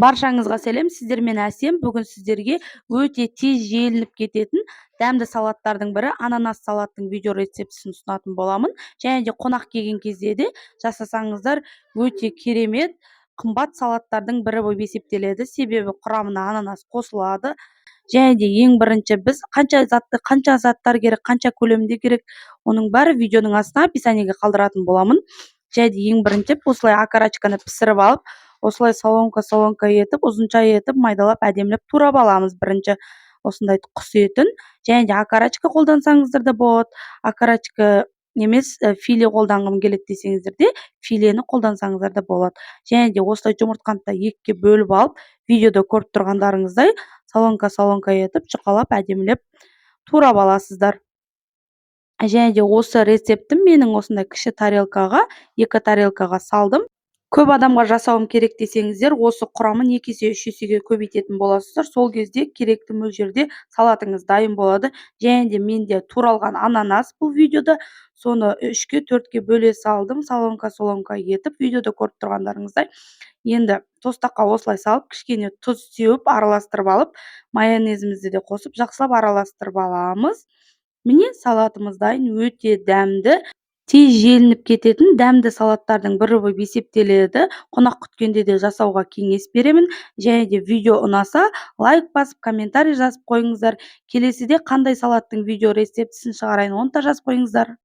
Баршаңызға сәлем! Сіздермен Әсем. Бүгін сіздерге өте тез желініп кететін дәмді салаттардың бірі – ананас салаттың видео рецептісін ұсынатын боламын. Және де қонақ келген кезде де жасасаңыздар, өте керемет, қымбат салаттардың бірі болып есептеледі, себебі құрамына ананас қосылады. Және де ең бірінші біз қанша затты, қанша заттар керек, қанша көлемде керек, оның бәрі видеоның астына, описаниеге қалдыратын боламын. Және де ең бірінші осылай окорочканы пісіріп алып, осылай соломка соломка етіп, ұзынша етіп майдалап, әдемілеп турап аламыз. Бірінші осындай құс етін және де окорочка қолдансаңыздар да болады. Окорочка емес, филе қолданғым келеді десеңіздер де, филені қолдансаңыздар да болады. Және де осылай жұмыртқаны да екіге бөліп алып, видеода көріп тұрғандарыңыздай, соломка соломка етіп, жұқалап, әдемілеп турап аласыздар. Және де осы рецептім менің осындай кіші тарелкаға, екі тарелкаға салдым. Көп адамға жасауым керек десеңіздер, осы құрамын 2 есе, 3 есеге көбейтетін боласыздар. Сол кезде керекті мөлшерде салатыңыз дайын болады. Және де менде туралған ананас бұл видеода, соны үшке, төртке бөле салдым, соломка соломка етіп, видеода көріп тұрғандарыңыздай. Енді тостаққа осылай салып, кішкене тұз сеуіп, араластырып алып, майонезімізді де қосып, жақсылап араластырып аламыз. Міне, салатымыз дайын. Өте дәмді, тез желініп кететін дәмді салаттардың бірі болып есептеледі. Қонақ күткенде де жасауға кеңес беремін. Және де видео ұнаса, лайк басып, комментарий жазып қойыңыздар. Келесіде қандай салаттың видео рецептісін шығарайын, оны да жазып қойыңыздар.